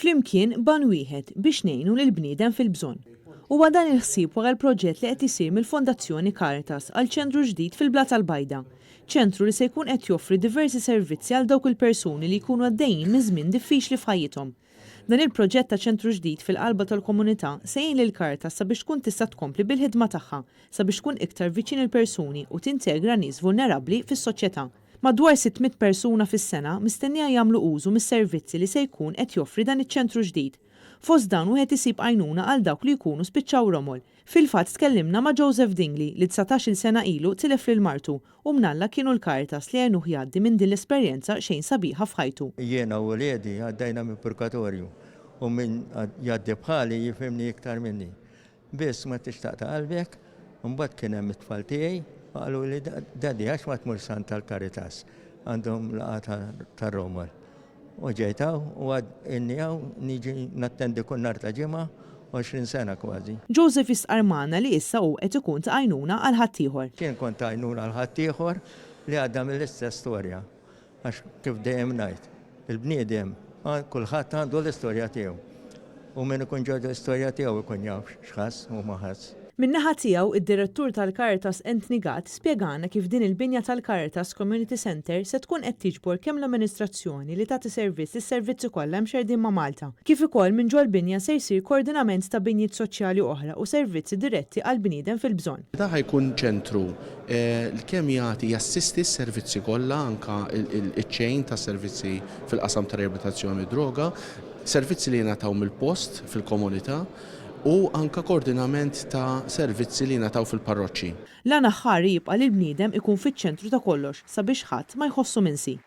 Flimkien b'għan wieħed biex ngħinu lill-bniedem fil-bżonn. Huwa dan il-ħsieb wara l-proġett li qed isir mill-Fondazzjoni Caritas għal ċentru ġdid fil-Blata l-Bajda. Ċentru li se jkun qed joffri diversi servizzi għal dawk il-persuni li jkunu għaddejjin minn żmien diffiċli f'ħajjithom. Dan il-proġett ta' ċentru ġdid fil-qalba tal-komunità se jgħin lil Caritas sabiex tkun tista' tkompli bil-ħidma tagħha sabiex tkun iktar viċin il-persuni u tintegra nies vulnerabbli fis-soċjetà. Madwar 600 persuna fis-sena mistennija jagħmlu użu mis-servizzi li se jkun qed joffri dan iċ-ċentru ġdid. Fost dawn wieħed isib għajnuna għal dawk li jkunu spiċċaw romol. Fil-fatt tkellimna ma' Joseph Dingli li 19-il sena ilu tilef lil martu u mnalla kienu l-Caritas li għenuh jgħaddi minn din l-esperjenza xejn sabiħa f'ħajtu. Jiena u uliedi għaddejna minn purgatorju u min jgħaddi bħali jifhimni iktar minni. Biss ma tixtaq ta' qalbek, imbagħad kien hemm it-tfal tiegħi u qaluli Daddy għax ma tmurx għand tal-Caritas għandhom laqgħa tar-Romol. U ġejt hawn u għad inni hawn niġi nattendi kull nhar ta' Ġimgħa 20 sena kważi. Joseph jistqarr magħna li issa hu qed ikun ta' għajnuna għal ħaddieħor. Jien kont ta' għajnuna għal ħaddieħor li għadda mill-istess storja. Għax kif dejjem ngħid, il-bniedem kulħadd għandu l-istorja tiegħu. U min ikun ġo l-istorja tiegħu jkun jaf x'ħass u ma ħass. Min-naħa tiegħu, id-Direttur tal-Caritas Anthony Gatt spjegana kif din il-binja tal-Caritas Community Centre se tkun qed tiġbor kemm l-amministrazzjoni li tagħti servizz lis-servizzi kollha mxerrdin ma' Malta, kif ukoll minn ġol-binja se jsir kordinament ta' binjiet soċjali oħra u servizzi diretti għall-bniedem fil-bżonn. Dan ħa jkun ċentru Kemm jagħti jassisti s-servizzi kollha, anke iċ-chain ta' servizzi fil-qasam ta' riabilitazzjoni mid-droga, servizzi li jingħataw mill-post fil-komunità u anke koordinament ta' servizzi li jingħataw fil-parroċċi. L-għan aħħari jibqa' li l-bniedem ikun fiċ-ċentru ta' kollox sabiex ħadd ma jħossu minsi.